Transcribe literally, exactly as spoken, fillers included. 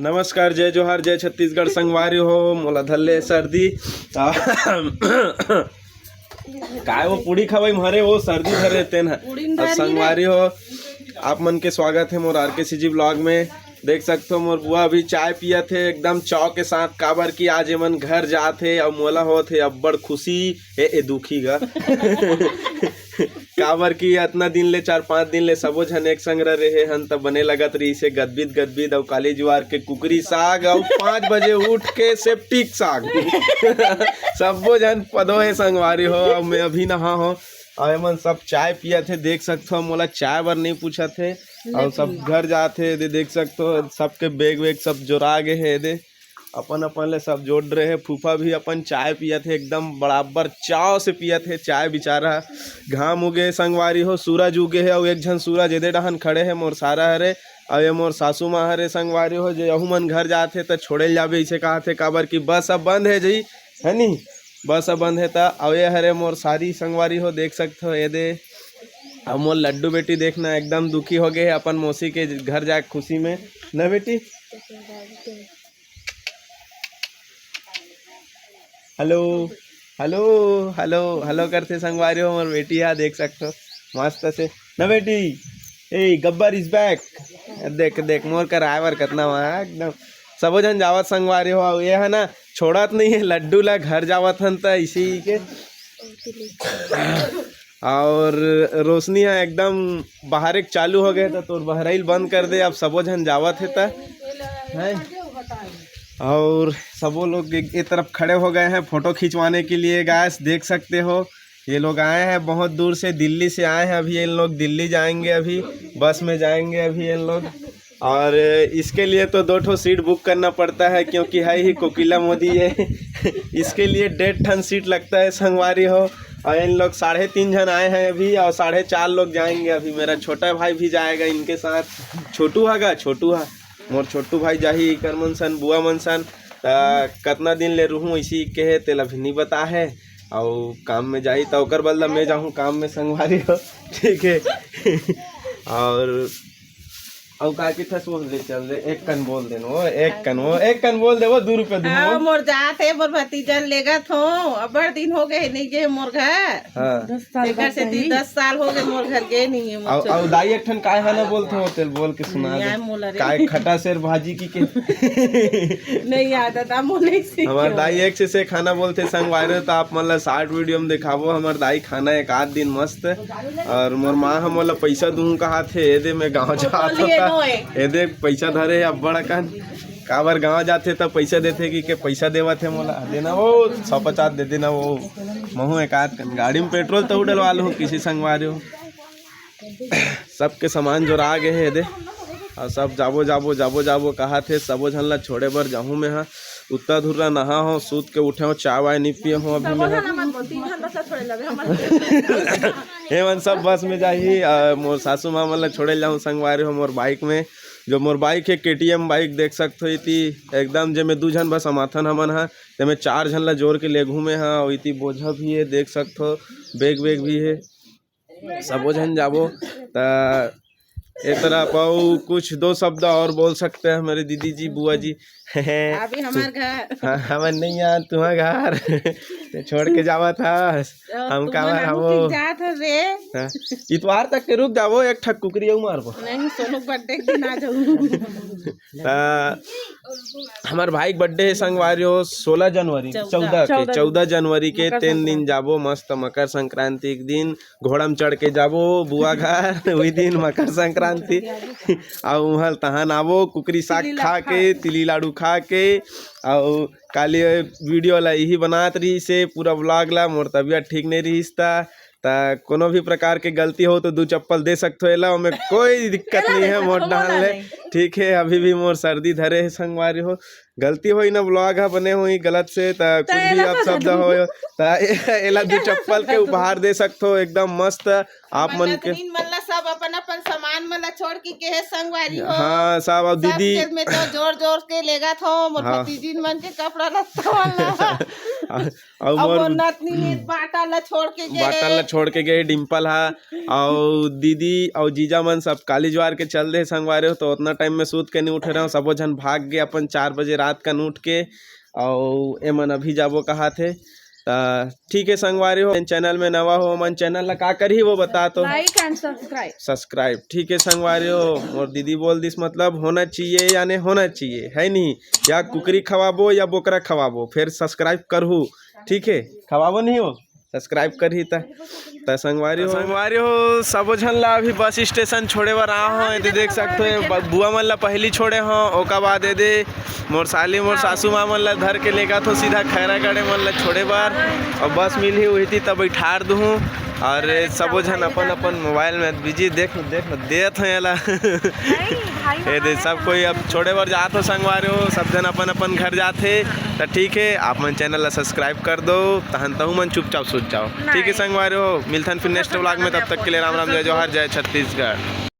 नमस्कार, जय जोहार, जय छत्तीसगढ़। संगवारी हो, मोला धर ले सर्दी। आ, काय वो पूड़ी खवाई मारे, वो सर्दी धरे तेन ह। अब संगवारी हो, आप मन के स्वागत है मोर आर के सी जी ब्लॉग में। देख सकथो, मोर बुआ अभी चाय पियत हे एकदम चाव के साथ, काबर कि आज एमन घर जात हे अउ मोला होत हे अब्बड़ खुशी। ए, ए दुखी गा। काबर कि अतना दिन ले, चार पांच दिन ले सबो झन एक संग रहे हन, त बने लगत रहिस हे गदबिद गदबिद। अउ काली जुआर के कुकरी साग अउ पांच बजे उठ के सेप्टिक साग। सबो झन पदो हे संगवारी हो। अउ मैं अभी नहा हो, अउ एमन सब चाय पियत हे, देख सकथो। मोला चाय बर नहीं पूछत हे, अउ सब घर जात हे। दे देख सकथो, सबके बैग वैग सब जोरा गे हे। दे अपन अपन ले सब जोड़ रहे। फूफा भी अपन चाय पियत हे, एकदम बराबर चाव से पियत हे चाय। बेचारा घाम उगे संगवारी हो, सूरज उगे हे, अउ एक झन सूरज एदे डहन खड़े हे, मोर सारा हरे, अउ ये मोर सासू माँ हरे संगवारी हो, जे अहू मन घर जात हे त छोड़े ल जाबे, इसे कहत हे, काबर कि बस अब बंद हे जी, है नी? बस अब बंद हे त। अउ ये हरे मोर सारी संगवारी हो, देख सकथो, ये दे। अब मोर लड्डू बेटी देखना एकदम दुखी हो गए हे अपन मौसी के घर जाए खुशी में, ना बेटी? हेलो, हेलो, हेलो, हेलो करथे संगवारी हो, मोर बेटी हा, देख सकथो मस्त से ना बेटी। ए, गब्बर is back। देख, देख, मोर कराए बर कतना वहाँ एकदम सबो झन जावत संगवारी हो। अउ ये है ना, छोड़त नहीं है लड्डू ला, घर जावत हन त इसी के। और रोशनी हा एकदम बाहर एक चालू हो गए, तो तोर बहराइल बंद कर दे। अब सबो झन जावत हे त, हैं? और सबो लोग एक, एक तरफ खड़े हो गए हैं फोटो खिंचवाने के लिए। गाइस, देख सकते हो, ये लोग आए हैं बहुत दूर से, दिल्ली से आए हैं। अभी इन लोग दिल्ली जाएंगे, अभी बस में जाएंगे अभी इन लोग। और इसके लिए तो दो ठो सीट बुक करना पड़ता है, क्योंकि है ही कोकिला मोदी ये। इसके लिए डेढ़ ठन सीट लगता है संगवारी हो। और इन लोग साढ़े तीन जन आए हैं अभी, और साढ़े चार लोग जाएंगे अभी। मेरा छोटा भाई भी जाएगा इनके साथ। छोटू हा गा, छोटू हा, मोर छोटू भाई जाही इकर मन सन, बुआ मन सन। त कतना दिन ले रहूँ इसी के हे, तेला भी नहीं बता है। अउ काम में जाही त ओकर बदला मैं जाहूँ काम में संगवारी हो, ठीक है। और अउ का किथस, बोल दे, चल दे, एक कन बोल दे न वो, एक कन वो, एक कन बोल दे वो, दू रुपया दूँ हाँ, वो। मोर जात हे, मोर भतीजा ल लेगत हो, अब्बड़ दिन हो गए हे, नहीं गए मोर घर। हाँ। दस साल एकर बाद सेती सही। दस साल हो गए मोर घर गए नहीं है मोर अउ, चल। अउ दाई एक ठन काय खाना बोलथे हो, तेल बोल के सुना नहीं दे। आए मोला रे। काय खटा सेर भाजी की के? नहीं याद आता, मोर नहीं सीखे हमार हो। दाई एक से, से खाना बोलथे संगवारी हो, त आप मन ला short video में दिखाबो हमार दाई खाना एक आध दिन मस्त। और मोर माँ ह मोला पैसा दूँ कहा थे, ए दे मैं गाँव जात बोलिए होता। नोए। ए दे पैसा धरे हे अब्बड़ अकन। काबर गाँव जाथे त पैसा देथे कि के पैसा देवत हे मोला। देना वो सौ पचास दे देना वो। महू एक आध कन गाड़ी में पेट्रोल तो डलवा लूँ किसी संगवारी हो। सबके सामान जोरा गे हे दे। और सब जाबो, जाबो, जाबो, जाबो कहा थे, सबो झन ला छोड़े बर जाहूँ मैं हा। उत्ता धुर्रा नहा हो, सूत के उठे हो, चाय वाय नहीं पिए हो अभी मैं हा। हे मन सब बस में जाही, आ, मोर सासू माँ मन ला छोड़े जाहूँ संगवारी हो मोर बाइक में। जो मोर बाइक हे के टी एम बाइक देख सकथो इति, एकदम जेमे दू झन बस अमाथन हमन हा, तेमे चार झन ला जोर के लेगहूँ मैं हा। अउ इति बोझा भी हे देख सकथो, बैग वैग भी हे। सबो झन जाबो त ए तरफ। अउ कुछ दो शब्द और बोल सकते हैं हमारे दीदी जी, बुआ जी। अभी हमार घर। हाँ, हमर नहीं यार, तुम्हार घर। ते छोड़ के जावत हस। हम तुमन काबर हमू हवो? ठीक जात हस रे। हाँ, इतवार तक के रुक जाबो, एक ठक कुकरी अउ मारबो। नहीं, सोनू बर्थडे के दिन आ जाऊँ। त हमार भाई के बर्थडे हे संगवारी हो, सोलह जनवरी, चौदह। चौदह के, चौदह। चौदह जनवरी के मकर तेन दिन संक्रांति। जाबो मस्त मकर संक्रांति के दिन। घोड़ा में चढ़ के जाबो बुआ घर, उही दिन मकर संक्रांति। अउ उहाँ तहान आबो, कुकरी साग तिली खा लाडू के, खा के। तिली लाडू खा के। अउ काली वीडियो ला यही बनात रही से, पूरा ब्लॉग ला। मोर तबियत ठीक नहीं रहिस ता, ता कोनो भी प्रकार के गलती हो तो दू चप्पल दे सकथो एला, ओमे कोई दिक्कत एला नहीं दे है। मोर सकथो, डाल मोला ले नहीं। ठीक है, अभी भी मोर सर्दी धरे है संगवारी हो। गलती होई ना, ब्लॉग ह बने होई गलत से, त कुछ भी एला आप शब्द हो, त ए-, एला दू चप्पल के उपहार दे सकथो, एकदम मस्त। आप मन के दिन मन ला सब अपन अपन सामान मन ला छोड़ के गे हे संगवारी हो। हाँ, सब। अउ सब दीदी के में तो जोर जोर के लेगत हो, मोर हाँ। भतीजिन मन के कपड़ा लत्ता मन ला। अउ अउ मोर मोर नतनी बाटा ला छोड़ के गे बाटा हे। ला छोड़ के गे हे डिम्पल हा। अउ दीदी अउ जीजा मन सब काली ज्वार के चल दे संगवारी हो, तो उतना टाइम में सूत के नहीं उठे रहे हो, सबो झन भाग गए अपन चार बजे रात कन उठ के, अउ एमन अभी जाबो कहाथे। त ठीक है संगवारी हो, channel में नवा हो, मन channel ला का करही वो बता तो। Like and subscribe. Subscribe। ठीक है संगवारी हो, मोर दीदी बोल दिस, मतलब होना चाहिए यानी होना चाहिए, है नहीं? या कुकरी खवाबो या बोकरा खवाबो, फिर subscribe करहू। ठीक है, खवाबो नहीं हो, subscribe करही त। त संगवारी हो, संगवारी हो, सबो झन ला अभी बस स्टेशन छोड़े बर आ हो। एदे देख सकते हो, ब- बुआ मन ला पहली छोड़े हो, ओका बाद एदे मोर साली, मोर सासू माँ मन ला धर के लेगा थो सीधा खैरागढ़, मन ला छोड़े बर। और बस मिलही, वही ती तब बैठार दूँ। और सबो झन अपन अपन मोबाइल में बिजी। देख, देख, देत हो एला। एदे सब कोई अब छोड़े बर जात हो संगवारी हो, सब झन अपन अपन घर जात हे। त ठीक है, आप मन channel ला subscribe कर दो, तहन तहू मन चुपचाप सूत जाओ। ठीक है संगवारी हो, मिलथन फिर next vlog में, तब तक के लिए राम राम, जय जोहार, जय छत्तीसगढ़।